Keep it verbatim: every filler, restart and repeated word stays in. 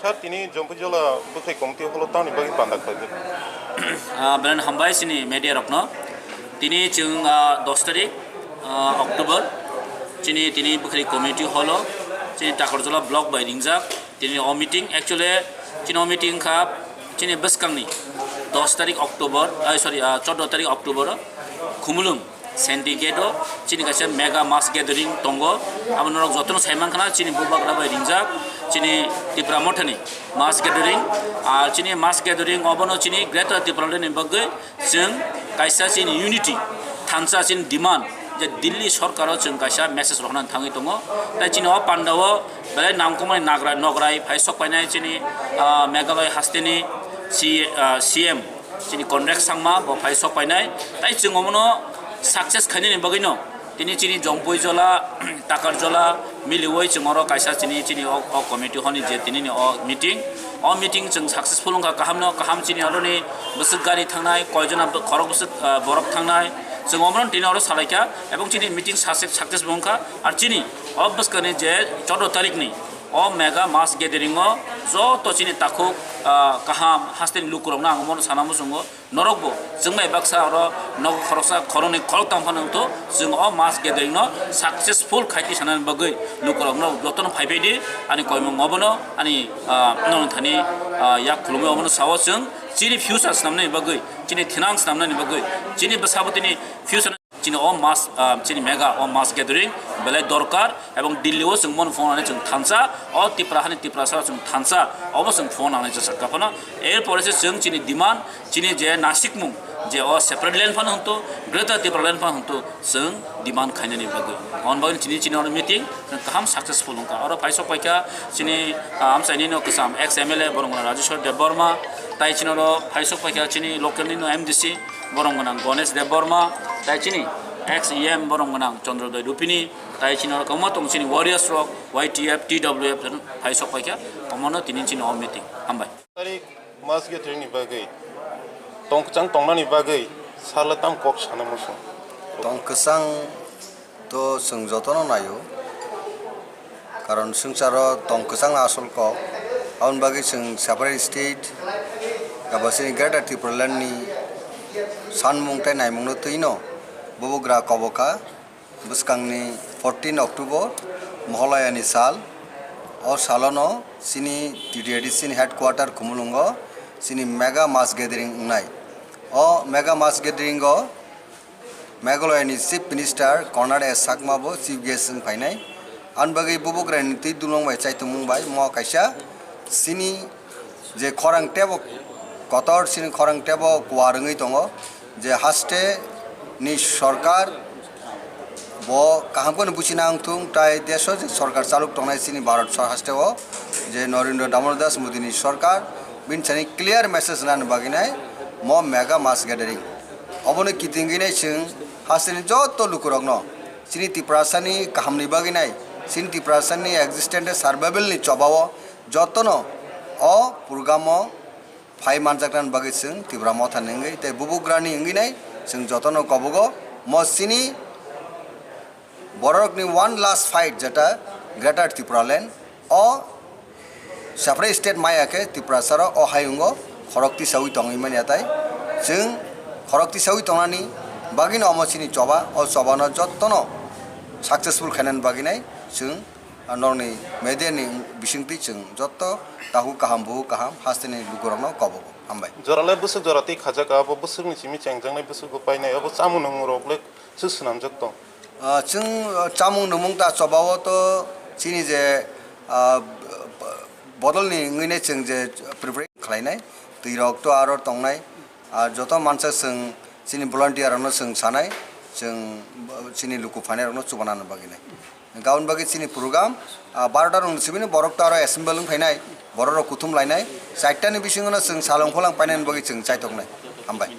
Sir, tini Jompuijola bwkhai committee holo tamni bagwi panda khlaijak? Ah, belai hambai chini media rokno. Tini chwng, ah, dos tarik, ah, October, chini tini bwkhai committee holo, chini Takarjola block bai ringjak. Tini o meeting, actually, chini o meeting kha chini bwskangni dos tarik October, ah, sorry, ah, chordo tarik October o Khumulwng Senti Gate o chini kaisa mega mass gathering tongo. Abo norok jotono sai mankha na, chini bubagra bai ringjak, chini Tipra Mothani mass gathering. Ar chini mass gathering obono chini Greater Tipraland ni bagwi chwng kaisa chini unity, thansa chini demand je Delhi sorkaro chwng kaisa message rohorna thangwi tongo. Tai chini o pandao belai nangkukmani nagra-, nograi phai sok painai chini, ah, Meghalaya hasteni C-, ah, C M chini Conrad Sangma bo phai sok painai. Tai chwng omono success khainani bagwino tini chini Jompuijola, Takarjola miliwi chwng oro kaisa chini, chini o, o committee honi je tini ni o meeting, o meeting chwng successful wngkha, kahamno kaham chini oroni bwswk gari thangnai, koijona bw-, khorok bwswk, ah, borok thangnai, chwng omono tini oro salaikha, ebong chini meeting success, success bo wngkha. Ar chini o bwskangni je chordo tarikni o mega mass gathering o joto chini takhuk, ah, kaham hasteni lukurokno ang omono sana muchungo. Norokbo chwng bai baksa oro nogo khoroksa, khoroknwi, khoroktham phano wngtho, chwng o mass gathering no successful khai twi sanani bagwi lukurokno jotono phai phai di, ani koimung obono, ani, ah, nongni thani, ah, yak khulumwi obono sao chwng chini future snamnani bagwi, chini thinang snamnani bagwi, chini bwsabwtwini future. Chini o mass, ah, chini mega o mass gathering belai dorkar, ebong Delhi o chwng bono phone nani chwng thansa, o Tipra hani Tiprasa chwng thansa, obo chwng phone nani chwng sakha phano. Er pore se chwng chini demand, chini je nasikmung, je o separate land phano hwnto, Greater Tipraland phano hwnto, chwng demand khainani bagwi. On bagwi chini, chini oro meeting chwng kaham successful wngkha. Oro phai sok paikha chini, ah, amchaini no kwcham ex M L A borok Rajeshwar Debbarma, tai chini oro phai sok paikha chini local ni no M D C, borom gwnang Ganesh Debbarma, tai chini ex E M borom gwnang Chandrodoi Rupini, tai chini oro kwbangma tong chini warriors rok, Y T F, T W F, phai sok paikha, omono tini chini o meeting. Hambai. Tarik mass gathering ni bagwi, tong kwchang tongnani bagwi sir le tam kok sana muchung? Tong kwchang to chwng jotono naio, karon swngcharo tong kwchangno asol kok. Aboni bagwi chwng separate state eba chini Greater Tipraland ni sanmung tei naimungno twino bubagra kobokha. Bwskangni fourteen October, Moholaya ni sal. O salono chini T T A D C ni headquarter Khumulwngo chini mega mass gathering wngnai. O mega mass gathering o Meghalaya ni Chief Minister Conrad S Sangma bo chief guest wng phainai. Ani bagwi bubagrani twi dulmung bai chaitumung bai mo kaisa chini je khorang tebo kotor, chini khorang tebo kuar wngwi tongo, je haste ni sorkar bo kaham kheno buchina wngthung, tai deso je sorkar chalok tongnai chini Bharat sor haste o, je Narendra Damodar Das Modi ni sorkar, bini sani clear message nani bagwi nai mo mega mass gathering. Obono kitingwi nai chwng hasteni joto lukurokno chini Tiprasani kahamni bagwi nai, chini Tiprasani existence survival ni chobao jotono o program o phai manjaknani bagwi chwng Tipra Motha ni wngwi tei bubagrani wngwi nai chwng jotono kobogo mo chini bororokni one last fight jeta Greater Tipraland o separate state maya khe Tiprasaro o hayungo khorok tisawi tongwi manya tai. Chwng khorok tisawi tongnani bagwino omo chini choba, o chobano jottono successful khainani bagwi nai chwng norokni media ni bisingtwi chwng jotto takhuk kaham buhuk kaham hasteni lukurokno kobogo. Hambai. Jorale bwswk jora tei khajak abo bwswkni simi chengjaknai bwswk bo painai abo chamung nungmungrok le swk swnamjak tong? Ah, chwng, ah, chamung nungmung ta chobao to chini je, ah, bodolni wngwi nai chwng je preparation khlainai, twirok to aro tongnai, ah, joto mansa chwng chini volunteer rokno chwng sanai, chwng, ah, chini luku phainairokno chubanani bagwi nai. Gabon bagwi chini program, ah, barota rokni simi borok to aro assemble wng phainai, borok rok kuthum lainai, chaitani bisingo no chwng salong pholang painani bagwi chwng chaitoknai. Hambai.